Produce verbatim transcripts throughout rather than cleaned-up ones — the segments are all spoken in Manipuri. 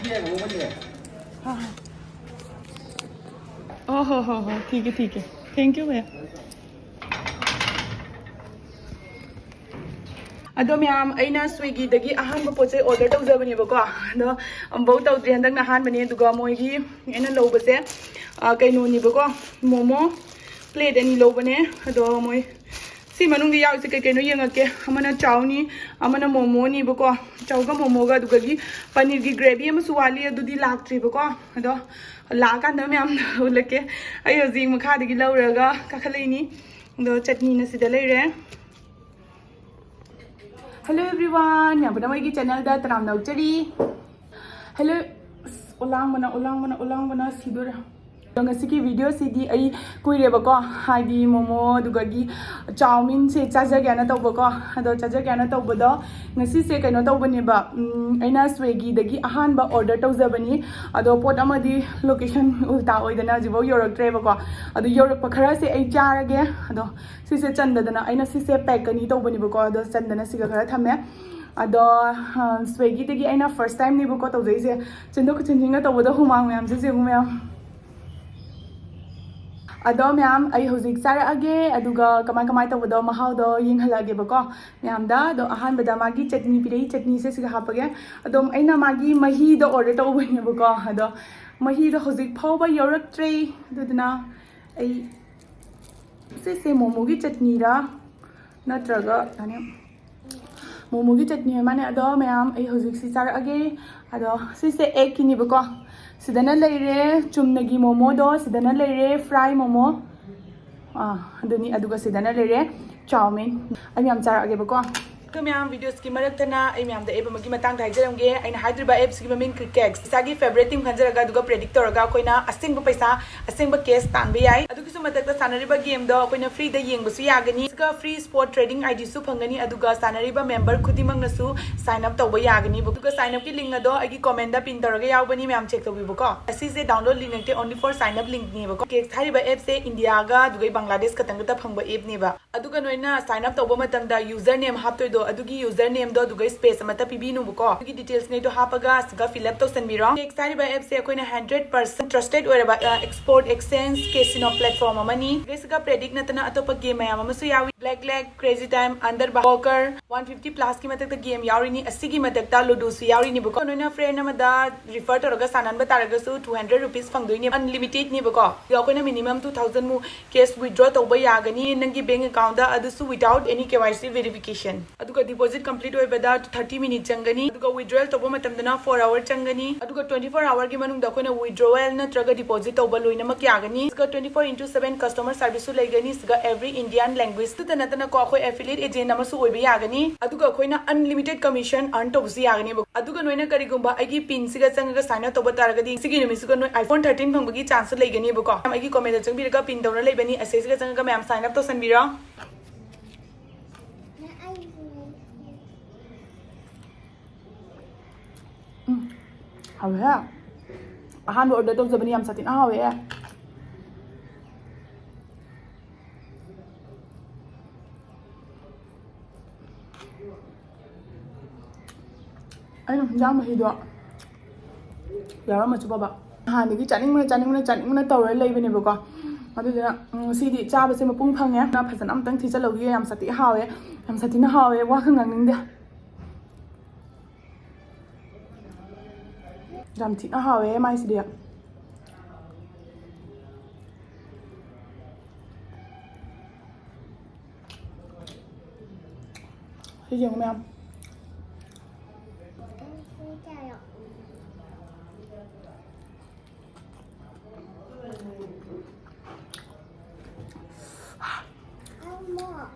हाँ, हाँ। ओहो हो हो, ठीक है, ठीक है। Thank you भैया। ꯑꯗꯣ ꯃꯌꯥꯝ, ꯑꯩꯅ ꯁ꯭ꯋꯤꯒꯤꯗꯒꯤ ꯑꯍꯥꯟꯕ ꯄꯣꯠ ꯆꯩ ꯑꯣꯔꯗꯔ ꯇꯧꯖꯕꯅꯦꯕꯀꯣ꯫ ꯑꯗꯣ ꯑꯃꯨꯛꯐꯥꯎ ꯇꯧꯗ꯭ꯔꯤ, ꯍꯟꯗꯛꯅ ꯑꯍꯥꯟꯕꯅꯦ꯫ ꯑꯗꯨꯒ ꯃꯣꯏꯒꯤ ꯑꯩꯅ ꯂꯧꯕꯁꯦ, ꯑ, ꯀꯩꯅꯣꯅꯦꯕꯀꯣ, ꯃꯣꯃꯣ ꯄ꯭ꯂꯦꯠ ꯑꯅꯤ ꯂꯧꯕꯅꯦ꯫ ꯑꯗꯣ ꯃꯣꯏ ꯁꯤ ꯃꯅꯨꯡꯗ ꯌꯥꯎꯔꯤꯁꯦ ꯀꯩ ꯀꯩꯅꯣ ꯌꯦꯡꯉꯛꯀꯦ꯫ ꯑꯃꯅ ꯆꯥꯎꯅꯤ, ꯑꯃꯅ ꯃꯣꯃꯣꯅꯤꯕꯀꯣ꯫ ꯆꯧꯒ ꯃꯣꯃꯣꯒ, ꯑꯗꯨꯗꯒꯤ ꯄꯅꯤꯔꯒꯤ ꯒ꯭ꯔꯦꯚꯤ ꯑꯃꯁꯨ ꯋꯥꯠꯂꯤ, ꯑꯗꯨꯗꯤ ꯂꯥꯛꯇ꯭ꯔꯤꯕꯀꯣ꯫ ꯑꯗꯣ ꯂꯥꯛꯑꯀꯥꯟꯗ ꯃꯌꯥꯝꯗ ꯎꯠꯂꯛꯀꯦ꯫ ꯑꯩ ꯍꯧꯖꯤꯛ ꯃꯈꯥꯗꯒꯤ ꯂꯧꯔꯒ ꯀꯥꯈꯠꯂꯛꯏꯅꯤ꯫ ꯑꯗꯣ ꯆꯠꯅꯤꯅ ꯁꯤꯗ ꯂꯩꯔꯦ꯫ Hello everyone, ꯃꯌꯥꯝ ꯄꯨꯝꯅꯃꯛ ꯑꯩꯒꯤ ꯆꯦꯅꯦꯜꯗ ꯇꯔꯥꯝꯅ ꯑꯣꯛꯆꯔꯤ꯫ Hello, ꯑꯁ, ꯑꯣꯂꯥꯡꯕꯅ, ꯑꯣꯂꯥꯡꯕꯅ, ꯑꯣꯂꯥꯡꯕꯅ ꯁꯤꯗꯣꯔꯦ꯫ ꯑꯗꯣ ꯉꯁꯤꯒꯤ ꯚꯤꯗꯤꯑꯣꯁꯤꯗꯤ ꯑꯩ ꯀꯨꯏꯔꯦꯕꯀꯣ, ꯍꯥꯏꯗꯤ ꯃꯣꯃꯣ ꯑꯗꯨꯗꯒꯤ ꯆꯥꯎꯃꯤꯟꯁꯦ ꯆꯥꯖꯒꯦꯅ ꯇꯧꯕꯀꯣ꯫ ꯑꯗꯣ ꯆꯥꯖꯒꯦꯅ ꯇꯧꯕꯗꯣ ꯉꯁꯤꯁꯦ ꯀꯩꯅꯣ ꯇꯧꯕꯅꯦꯕ, ꯎꯝ, ꯑꯩꯅ ꯁ꯭ꯋꯤꯒꯤꯗꯒꯤ ꯑꯍꯥꯟꯕ ꯑꯣꯔꯗꯔ ꯇꯧꯖꯕꯅꯤ꯫ ꯑꯗꯣ ꯄꯣꯠ ꯑꯃꯗꯤ ꯂꯣꯀꯦꯁꯟ ꯎꯜꯇꯥ ꯑꯣꯏꯗꯅ ꯍꯧꯖꯤꯛꯐꯥꯎ ꯌꯧꯔꯛꯇ꯭ꯔꯦꯕꯀꯣ꯫ ꯑꯗꯨ ꯌꯧꯔꯛꯄ ꯈꯔꯁꯦ ꯑꯩ ꯆꯥꯔꯒꯦ꯫ ꯑꯗꯣ ꯁꯤꯁꯦ ꯆꯟꯗꯗꯅ ꯑꯩꯅ ꯁꯤꯁꯦ ꯄꯦꯛ ꯑꯅꯤ ꯇꯧꯕꯅꯦꯕꯀꯣ꯫ ꯑꯗꯣ ꯆꯟꯗꯅ ꯁꯤꯒ ꯈꯔ ꯊꯝꯃꯦ꯫ ꯑꯗꯣ, ꯑ, ꯁ꯭ꯋꯤꯒꯤꯗꯒꯤ ꯑꯩꯅ ꯐꯥꯔꯁ ꯇꯥꯏꯝꯅꯦꯕꯀꯣ ꯇꯧꯖꯩꯁꯦ꯫ ꯆꯦꯟꯊꯣꯛ ꯆꯦꯟꯁꯤꯟꯒ ꯇꯧꯕꯗ ꯍꯨꯃꯥꯡ ꯃꯌꯥꯝꯁꯦ ꯌꯦꯡꯉꯨ ꯃꯌꯥꯝ꯫ ꯑꯗꯣ ꯃꯌꯥꯝ, ꯑꯩ ꯍꯧꯖꯤꯛ ꯆꯥꯔꯛꯑꯒꯦ, ꯑꯗꯨꯒ ꯀꯃꯥꯏ ꯀꯃꯥꯏ ꯇꯧꯕꯗꯣ ꯃꯍꯥꯎꯗꯣ ꯌꯦꯡꯍꯜꯂꯛꯑꯒꯦꯕꯀꯣ ꯃꯌꯥꯝꯗ꯫ ꯑꯗꯣ ꯑꯍꯥꯟꯕꯗ ꯃꯥꯒꯤ ꯆꯠꯅꯤ ꯄꯤꯔꯛꯏ, ꯆꯠꯅꯤꯁꯦ ꯁꯤꯒ ꯍꯥꯞꯄꯒꯦ꯫ ꯑꯗꯣ ꯑꯩꯅ ꯃꯥꯒꯤ ꯃꯍꯤꯗꯣ ꯑꯣꯔꯗꯔ ꯇꯧꯕꯅꯦꯕꯀꯣ꯫ ꯑꯗꯣ ꯃꯍꯤꯗꯣ ꯍꯧꯖꯤꯛ ꯐꯥꯎꯕ ꯌꯧꯔꯛꯇ꯭ꯔꯤ꯫ ꯑꯗꯨꯗꯨꯅ ꯑꯩ ꯁꯤꯁꯦ ꯃꯣꯃꯣꯒꯤ ꯆꯠꯅꯤꯔꯥ ꯅꯠꯇ꯭ꯔꯒ, ꯌꯥꯅꯤ, ꯃꯣꯃꯣꯒꯤ ꯆꯠꯅꯤ ꯑꯣꯏ ꯃꯥꯅꯦ꯫ ꯑꯗꯣ ꯃꯌꯥꯝ, ꯑꯩ ꯍꯧꯖꯤꯛꯁꯤ ꯆꯥꯔꯛꯑꯒꯦ꯫ ꯑꯗꯣ ꯁꯤꯁꯦ ꯑꯦꯛꯀꯤꯅꯤꯕꯀꯣ꯫ ꯁꯤꯗꯅ ꯂꯩꯔꯦ ꯆꯨꯝꯅꯒꯤ ꯃꯣꯃꯣꯗꯣ, ꯁꯤꯗꯅ ꯂꯩꯔꯦ ꯐ꯭ꯔꯥꯏ ꯃꯣꯃꯣ꯫ ꯑꯥ, ꯑꯗꯨꯅꯤ꯫ ꯑꯗꯨꯒ ꯁꯤꯗꯅ ꯂꯩꯔꯦ ꯆꯥꯎꯃꯤꯟ꯫ ꯑꯩ ꯃꯌꯥꯝ ꯆꯥꯔꯛꯑꯒꯦꯕꯀꯣ꯫ ꯑꯗꯣ ꯃꯌꯥꯝ, ꯚꯤꯗꯤꯑꯣꯁꯤꯒꯤ ꯃꯔꯛꯇꯅ ꯑꯩ ꯃꯌꯥꯝꯗ ꯑꯦꯞ ꯑꯃꯒꯤ ꯃꯇꯥꯡꯗ ꯍꯥꯏꯖꯔꯝꯒꯦ꯫ ꯑꯩꯅ ꯍꯥꯏꯗꯣꯔꯤꯕ ꯑꯦꯞꯁꯤꯒꯤ ꯃꯃꯤꯡ ꯀ꯭ꯔꯤꯀꯦꯛꯁ꯫ ꯏꯁꯥꯒꯤ ꯐꯦꯕꯔꯦꯠ ꯇꯤꯝ ꯈꯟꯖꯔꯒ, ꯑꯗꯨꯒ ꯄ꯭ꯔꯦꯗꯤꯛ ꯇꯧꯔꯒ ꯑꯩꯈꯣꯏꯅ ꯑꯁꯦꯡꯕ ꯄꯩꯁꯥ, ꯑꯁꯦꯡꯕ ꯀꯦꯁ ꯇꯥꯟꯕ ꯌꯥꯏ꯫ ꯑꯗꯨꯒꯤꯁꯨ ꯃꯊꯛꯇ ꯁꯥꯟꯅꯔꯤꯕ ꯒꯦꯝꯗꯣ ꯑꯩꯈꯣꯏꯅ ꯐ꯭ꯔꯤꯗ ꯌꯦꯡꯕꯁꯨ ꯌꯥꯒꯅꯤ, ꯑꯗꯨꯒ ꯐ꯭ꯔꯤ ꯁ꯭ꯄꯣꯔꯠ ꯇ꯭ꯔꯦꯗꯤꯡ ꯑꯥꯏ ꯗꯤꯁꯨ ꯐꯪꯒꯅꯤ, ꯑꯗꯨꯒ ꯁꯥꯟꯅꯔꯤꯕ ꯃꯦꯝꯕꯔ ꯈꯨꯗꯤꯡꯃꯛꯅꯁꯨ ꯁꯥꯏꯟ ꯑꯞ ꯇꯧꯕ ꯌꯥꯒꯅꯤꯕ꯫ ꯑꯗꯨꯒ ꯁꯥꯏꯟ ꯑꯞꯀꯤ ꯂꯤꯡ ꯑꯗꯣ ꯑꯩꯒꯤ ꯀꯣꯃꯦꯟꯗ ꯄꯤꯟ ꯇꯧꯔꯒ ꯌꯥꯎꯕꯅꯤ, ꯃꯌꯥꯝ ꯆꯦꯛ ꯇꯧꯕꯤꯌꯨꯕꯀꯣ꯫ ꯑꯁꯤꯁꯦ ꯗꯥꯎꯟꯂꯣꯗ ꯂꯤꯡ ꯅꯠꯇꯦ, only for sign up ꯂꯤꯡꯅꯦꯕꯀꯣ꯫ ꯀ꯭ꯔꯤꯀꯦꯛꯁ ꯍꯥꯏꯔꯤꯕ ꯑꯦꯞꯁꯦ ꯏꯟꯗꯤꯌꯥꯒ ꯑꯗꯨꯒ ꯕꯪꯒ꯭ꯂꯥꯗꯦꯁ ꯈꯛꯇꯪꯗ ꯐꯪꯕ ꯑꯦꯞꯅꯦꯕ꯫ ꯑꯗꯨꯒ ꯅꯣꯏꯅ ꯁꯥꯏꯟ ꯑꯞ ꯇꯧꯕ ꯃꯇꯝꯗ ꯌꯨꯖꯔ ꯅꯦꯝ ꯍꯥꯞꯇꯣꯏꯗꯣ ꯑꯗꯨꯒꯤ ꯌꯨꯖꯔ ꯅꯦꯝꯗꯣ ꯑꯗꯨꯒ ꯁ꯭ꯄꯦꯁ ꯑꯃꯠꯇ ꯄꯤꯕꯤꯅꯨꯕꯀꯣ꯫ ꯑꯗꯨꯒꯤ ꯗꯤꯇꯦꯜꯁꯉꯩꯗꯣ ꯍꯥꯞꯄꯒ ꯑꯁꯤꯒ ꯐꯤꯜ ꯑꯞ ꯇꯧꯁꯟꯕꯤꯔꯣ꯫ ꯇꯦꯛꯁ ꯍꯥꯏꯔꯤꯕ ꯑꯦꯞꯁꯦ ꯑꯩꯈꯣꯏꯅ ꯍꯟꯗ꯭ꯔꯦꯠ ꯄꯥꯔꯁꯦꯟ ꯇ꯭ꯔꯁꯇꯦꯠ ꯑꯣꯏꯔꯕ ꯑꯦꯛꯁꯄꯣꯔꯠ ꯑꯦꯛꯁꯆꯦꯟꯖ ꯀꯦꯁꯤꯅꯣ ꯄ꯭ꯂꯦꯠꯐꯣꯝ ꯑꯃꯅꯤ꯫ ꯁꯤꯒ ꯄ꯭ꯔꯦꯗꯤꯛ ꯅꯠꯇꯅ ꯑꯇꯣꯞꯄ ꯒꯦꯝ ꯃꯌꯥꯝ ꯑꯃꯁꯨ ꯌꯥꯎꯏ꯫ Black lake, crazy time, Andar Bahar, one fifty ꯄ꯭ꯂꯥꯁꯀꯤ ꯃꯊꯛꯇ ꯒꯦꯝ ꯌꯥꯎꯔꯤꯅꯤ꯫ ꯑꯁꯤꯒꯤ ꯃꯊꯛꯇ ꯂꯨꯗꯨꯁꯨ ꯌꯥꯎꯔꯤꯅꯤꯕꯀꯣ꯫ ꯅꯣꯏꯅ ꯐ꯭ꯔꯦꯟ ꯑꯃꯗ ꯔꯤꯐꯔ ꯇꯧꯔꯒ ꯁꯥꯟꯅꯍꯟꯕ ꯇꯥꯔꯒꯁꯨ ꯇꯨ ꯍꯟꯗ꯭ꯔꯦꯠ ꯔꯨꯄꯤꯁ ꯐꯪꯗꯣꯏꯅꯦ, ꯑꯟꯂꯤꯃꯤꯇꯦꯠꯅꯤꯕꯀꯣ꯫ ꯑꯗꯣ ꯑꯩꯈꯣꯏꯅ ꯃꯤꯅꯤꯃꯝ ꯇꯨ ꯊꯥꯎꯖꯟ ꯃꯨꯛ ꯀꯦꯁ ꯋꯤꯗ꯭ꯔꯣ ꯇꯧꯕ ꯌꯥꯒꯅꯤ ꯅꯪꯒꯤ ꯕꯦꯡ ꯑꯦꯀꯥꯎꯟꯗ, ꯑꯗꯨꯁꯨ without any K Y C verification꯫ ꯑꯗꯨꯒ ꯗꯤꯄꯣꯖꯤꯠ ꯀꯝꯄ꯭ꯂꯤꯠ ꯑꯣꯏꯕꯗ ꯊꯥꯔꯇꯤ ꯃꯤꯅꯤꯠ ꯆꯪꯒꯅꯤ꯫ ꯑꯗꯨꯒ ꯋꯤꯗ꯭ꯔꯣꯋꯦꯜ ꯇꯧꯕ ꯃꯇꯝꯗꯅ ꯐꯣꯔ ꯑꯋꯔ ꯆꯪꯒꯅꯤ꯫ ꯑꯗꯨꯒ ꯇ꯭ꯋꯦꯟꯇꯤ ꯐꯣꯔ ꯑꯋꯔꯒꯤ ꯃꯅꯨꯡꯗ ꯑꯩꯈꯣꯏꯅ ꯋꯤꯗ꯭ꯔꯣꯋꯦꯜ ꯅꯠꯇ꯭ꯔꯒ ꯗꯤꯄꯣꯖꯤꯠ ꯇꯧꯕ ꯂꯣꯏꯅꯃꯛ ꯌꯥꯒꯅꯤ꯫ ꯑꯗꯨꯒ twenty four into seven customer service ꯁꯨ ꯂꯩꯒꯅꯤ꯫ ꯁꯤꯒ every Indian language꯫ ꯑꯗꯨꯇ ꯅꯠꯇꯅꯀꯣ, ꯑꯩꯈꯣꯏ ꯑꯦꯐꯤꯂꯤꯌꯦꯠ ꯑꯦꯖꯦꯟ ꯑꯃꯁꯨ ꯑꯣꯏꯕ ꯌꯥꯒꯅꯤ꯫ ꯑꯗꯨꯒ ꯑꯩꯈꯣꯏꯅ unlimited commission earn ꯇꯧꯕꯁꯨ ꯌꯥꯒꯅꯦꯕ꯫ ꯑꯗꯨꯒ ꯅꯣꯏꯅ ꯀꯔꯤꯒꯨꯝꯕ ꯑꯩꯒꯤ ꯄꯤꯟꯁꯤꯒ ꯆꯪꯉꯒ ꯁꯥꯏꯟ ꯑꯞ ꯇꯧꯕ ꯇꯥꯔꯒꯗꯤ, ꯁꯤꯒꯤ ꯅꯨꯃꯤꯠꯁꯤꯒ ꯅꯣꯏ iPhone thirteen ꯐꯪꯕꯒꯤ ꯆꯥꯟꯁꯁꯨ ꯂꯩꯒꯅꯦꯕꯀꯣ꯫ ꯃꯌꯥꯝ ꯑꯩꯒꯤ ꯀꯣꯃꯦꯟꯗ ꯆꯪꯕꯤꯔꯒ ꯄꯤꯟ ꯇꯧꯅ ꯂꯩꯕꯅꯤ, ꯑꯁꯤꯁꯤꯒ ꯆꯪꯉꯒ ꯃꯌꯥꯝ ꯁꯥꯏꯟ ꯑꯞ ꯇꯧꯁꯟꯕꯤꯔꯣ꯫ ꯎꯝ, ꯍꯥꯎꯋꯦꯍꯦ꯫ ꯑꯍꯥꯟꯕ ꯑꯣꯔꯗꯔ ꯇꯧꯖꯕꯅꯤ, ꯌꯥꯝ ꯁꯥꯊꯤꯅ ꯍꯥꯎꯋꯦꯍꯦ꯫ ꯑꯩꯅ ꯍꯤꯟꯖꯥꯡ ꯃꯍꯤꯗꯣ ꯌꯥꯎꯔꯝꯃꯁꯨ ꯐꯕ꯫ ꯅꯍꯥꯟꯗꯒꯤ ꯆꯥꯅꯤꯡꯕꯅ, ꯆꯥꯅꯤꯡꯕꯅ, ꯆꯥꯅꯤꯡꯕꯅ ꯇꯧꯔ ꯂꯩꯕꯅꯦꯕꯀꯣ꯫ ꯑꯗꯨꯗꯨꯅ, ꯎꯝ, ꯉꯁꯤꯗꯤ ꯆꯥꯕꯁꯦ ꯃꯄꯨꯡ ꯐꯪꯉꯦ꯫ ꯉꯥ ꯐꯖꯅ ꯑꯝꯇꯪ ꯊꯤꯖꯜꯍꯧꯈꯤꯒꯦ꯫ ꯌꯥꯝ ꯁꯥꯊꯤ ꯍꯥꯎꯋꯦ, ꯌꯥꯝ ꯁꯥꯊꯤꯅ ꯍꯥꯎꯋꯦ, ꯋꯥ ꯈꯪ ꯉꯥꯡꯅꯤꯡꯗꯦ꯫ ꯌꯥꯝ ꯊꯤꯅ ꯍꯥꯎꯋꯦ ꯃꯥꯏꯁꯤꯗꯤ꯫ ꯁꯤ ꯌꯦꯡꯉꯨ ꯃꯌꯥꯝ꯫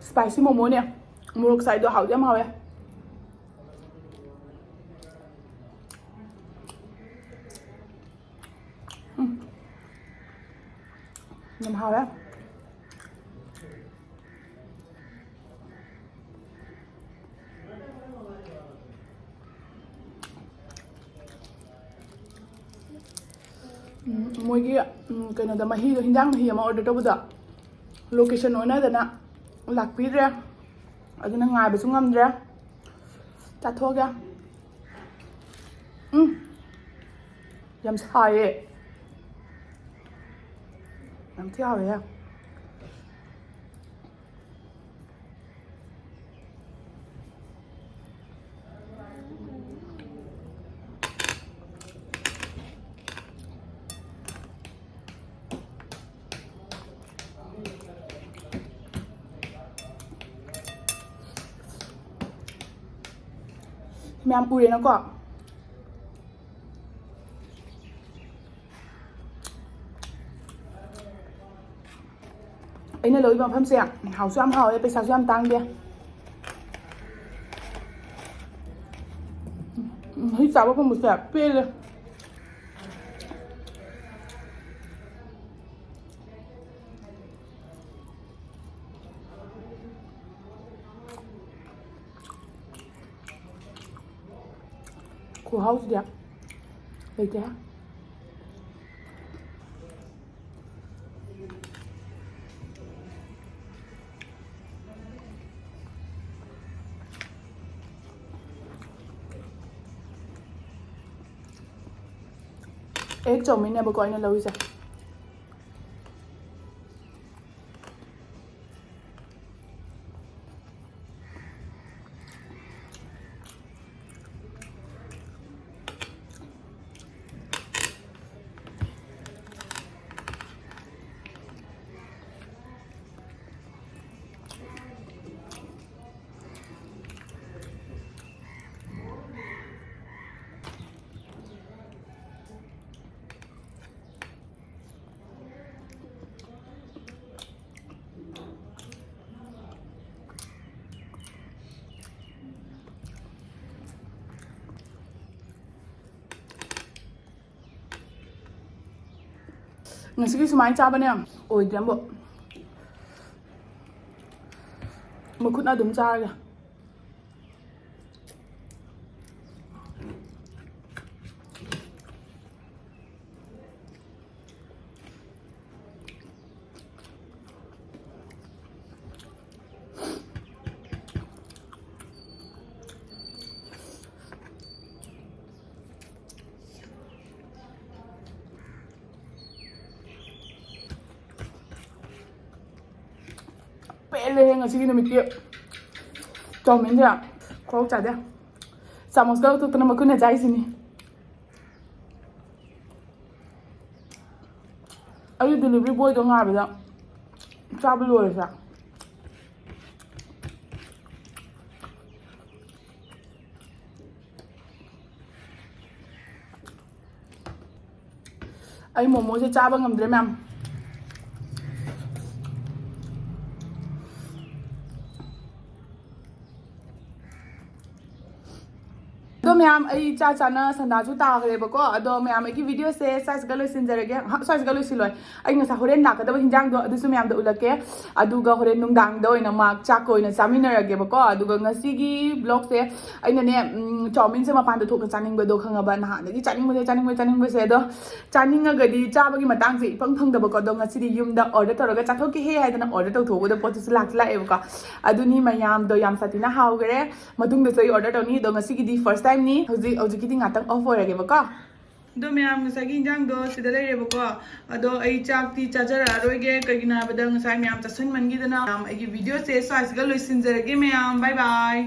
ꯁ꯭ꯄꯥꯏꯁꯤ ꯃꯣꯃꯣꯅꯦ꯫ ꯃꯣꯔꯣꯛ ꯁꯥꯏꯗꯣ ꯍꯥꯎꯗꯤ ꯌꯥꯝ ꯍꯥꯎꯋꯦ꯫ ꯎꯝ꯫ ꯌꯥꯝ ꯍꯥꯎꯋꯦ꯫ ꯎꯝ, ꯃꯣꯏꯒꯤ, ꯎꯝ, ꯀꯩꯅꯣꯗ ꯃꯍꯤꯗꯣ, ꯍꯤꯟꯖꯥꯡ ꯃꯍꯤ ꯑꯃ ꯑꯣꯔꯗꯔ ꯇꯧꯕꯗꯣ, ꯂꯣꯀꯦꯁꯟ ꯑꯣꯟꯅꯗꯅ ꯂꯥꯛꯄꯤꯗ꯭ꯔꯦ꯫ ꯑꯗꯨꯅ ꯉꯥꯏꯕꯁꯨ ꯉꯝꯗ꯭ꯔꯦ꯫ ꯆꯥꯊꯣꯛꯑꯒꯦ꯫ ꯎꯝ꯫ ꯌꯥꯝ ꯁꯥꯏꯌꯦ꯫ ꯌꯥꯝ ꯊꯤ ꯍꯥꯎꯋꯦꯍꯦ꯫ ꯃꯌꯥꯝ ꯎꯔꯦꯅꯀꯣ꯫ ꯑꯩꯅ ꯂꯧꯔꯤꯕ ꯃꯐꯝꯁꯦ ꯍꯥꯎꯁꯨ ꯌꯥꯝ ꯍꯥꯎꯋꯦ, ꯄꯩꯁꯥꯁꯨ ꯌꯥꯝ ꯇꯥꯡꯗꯦ꯫ ꯎꯝ, ꯍꯧꯖꯤꯛ ꯆꯥꯕ ꯐꯪꯕꯁꯦ ꯄꯦꯜꯂꯦ꯫ ꯈꯨꯍꯥꯎꯁꯤꯗꯤ ꯂꯩꯇꯦ꯫ ꯑꯦꯛ ꯆꯧꯃꯤꯟꯅꯦꯕꯀꯣ ꯑꯩꯅ ꯂꯧꯔꯤꯁꯦ꯫ ꯉꯁꯤꯒꯤ ꯁꯨꯃꯥꯏꯅ ꯆꯥꯕꯅꯦ ꯑꯣꯏꯗ꯭ꯔꯦ ꯑꯃꯨꯛ꯫ ꯃꯈꯨꯠꯅ ꯑꯗꯨꯝ ꯆꯥꯔꯒꯦ꯫ ꯄꯦꯜꯂꯦꯍꯦ ꯉꯁꯤꯒꯤ ꯅꯨꯃꯤꯠꯇꯤ꯫ ꯆꯥꯎꯃꯤꯟꯁꯦ ꯈꯣꯔꯣꯛ ꯆꯥꯗꯦ꯫ ꯆꯥꯃꯁꯀ ꯂꯧꯊꯣꯛꯇꯅ ꯃꯈꯨꯠꯅ ꯆꯥꯏꯁꯤꯅꯤ꯫ ꯑꯩ ꯗꯤꯂꯤꯚꯔꯤ ꯕꯣꯏꯗꯣ ꯉꯥꯏꯕꯗ ꯆꯥꯕ ꯂꯣꯏꯔꯁꯦ꯫ ꯑꯩ ꯃꯣꯃꯣꯁꯦ ꯆꯥꯕ ꯉꯝꯗ꯭ꯔꯦ ꯃꯌꯥꯝ꯫ ꯑꯗꯣ ꯃꯌꯥꯝ, ꯑꯩ ꯆꯥ ꯆꯥꯅ ꯁꯟꯗꯥꯁꯨ ꯇꯥꯈ꯭ꯔꯦꯕꯀꯣ꯫ ꯑꯗꯣ ꯃꯌꯥꯝ, ꯑꯩꯒꯤ ꯚꯤꯗꯤꯑꯣꯁꯦ ꯁ꯭ꯋꯥꯏꯁꯤꯒ ꯂꯣꯏꯁꯤꯟꯖꯔꯒꯦ꯫ ꯑꯍ, ꯁ꯭ꯋꯥꯏꯁꯤꯒ ꯂꯣꯏꯁꯤꯜꯂꯣꯏ꯫ ꯑꯩ ꯉꯁꯥꯏ ꯍꯣꯔꯦꯟ ꯂꯥꯛꯀꯗꯕ ꯍꯤꯟꯖꯥꯡꯗꯣ ꯑꯗꯨꯁꯨ ꯃꯌꯥꯝꯗ ꯎꯠꯂꯛꯀꯦ꯫ ꯑꯗꯨꯒ ꯍꯣꯔꯦꯟ ꯅꯨꯡꯗꯥꯡꯗ ꯑꯣꯏꯅ ꯃꯥ ꯆꯥꯛꯀ ꯑꯣꯏꯅ ꯆꯥꯃꯤꯟꯅꯔꯒꯦꯕꯀꯣ꯫ ꯑꯗꯨꯒ ꯉꯁꯤꯒꯤ ꯕ꯭ꯂꯣꯒꯁꯦ ꯑꯩꯅꯅꯦ, ꯎꯝ, ꯆꯥꯎꯃꯤꯟꯁꯦ ꯃꯄꯥꯟꯗ ꯊꯣꯛꯅ ꯆꯥꯅꯤꯡꯕꯗꯣ ꯈꯪꯉꯕ, ꯅꯍꯥꯟꯗꯒꯤ ꯆꯥꯅꯤꯡꯕꯁꯦ, ꯆꯥꯅꯤꯡꯕꯁꯦ, ꯆꯥꯅꯤꯡꯕꯁꯦ꯫ ꯑꯗꯣ ꯆꯥꯅꯤꯡꯉꯒꯗꯤ ꯆꯥꯕꯒꯤ ꯃꯇꯥꯡꯁꯦ ꯏꯐꯪ ꯐꯪꯗꯕꯀꯣ꯫ ꯑꯗꯣ ꯉꯁꯤꯗꯤ ꯌꯨꯝꯗ ꯑꯣꯔꯗꯔ ꯇꯧꯔꯒ ꯆꯥꯊꯣꯛꯀꯦꯍꯦ ꯍꯥꯏꯗꯅ ꯑꯣꯔꯗꯔ ꯇꯧꯊꯣꯛꯎꯕꯗ ꯄꯣꯠꯇꯨꯁꯨ ꯂꯥꯛꯇꯤ ꯂꯥꯛꯑꯦꯕꯀꯣ꯫ ꯑꯗꯨꯅꯤ ꯃꯌꯥꯝꯗꯣ ꯌꯥꯝ ꯁꯥꯊꯤꯅ ꯍꯥꯎꯈ꯭ꯔꯦ꯫ ꯃꯇꯨꯡꯗꯁꯨ ꯑꯩ ꯑꯣꯔꯗꯔ ꯇꯧꯅꯤ꯫ ꯑꯗꯣ ꯉꯁꯤꯒꯤꯗꯤ ꯐꯥꯔꯁ ꯇꯥꯏꯝꯅꯤ꯫ ꯍꯧꯖꯤꯛ, ꯍꯧꯖꯤꯛꯀꯤꯗꯤ ꯉꯥꯛꯇꯪ ꯑꯣꯐ ꯑꯣꯏꯔꯒꯦꯕꯀꯣ꯫ ꯑꯗꯣ ꯃꯌꯥꯝ, ꯉꯁꯥꯏꯒꯤ ꯏꯟꯖꯥꯡꯗꯣ ꯁꯤꯗ ꯂꯩꯔꯦꯕꯀꯣ꯫ ꯑꯗꯣ ꯑꯩ ꯆꯥꯛꯇꯤ ꯆꯥꯖꯔꯛꯑꯔꯣꯏꯒꯦ, ꯀꯩꯒꯤꯅꯣ ꯍꯥꯏꯕꯗ ꯉꯁꯥꯏ ꯃꯌꯥꯝ ꯆꯥꯁꯤꯟꯃꯟꯈꯤꯗꯅ꯫ ꯃꯌꯥꯝ, ꯑꯩꯒꯤ ꯚꯤꯗꯤꯑꯣꯁꯦ ꯁ꯭ꯋꯥꯏꯁꯤꯒ ꯂꯣꯏꯁꯤꯟꯖꯔꯒꯦ ꯃꯌꯥꯝ꯫ ꯕꯥꯏ ꯕꯥꯏ꯫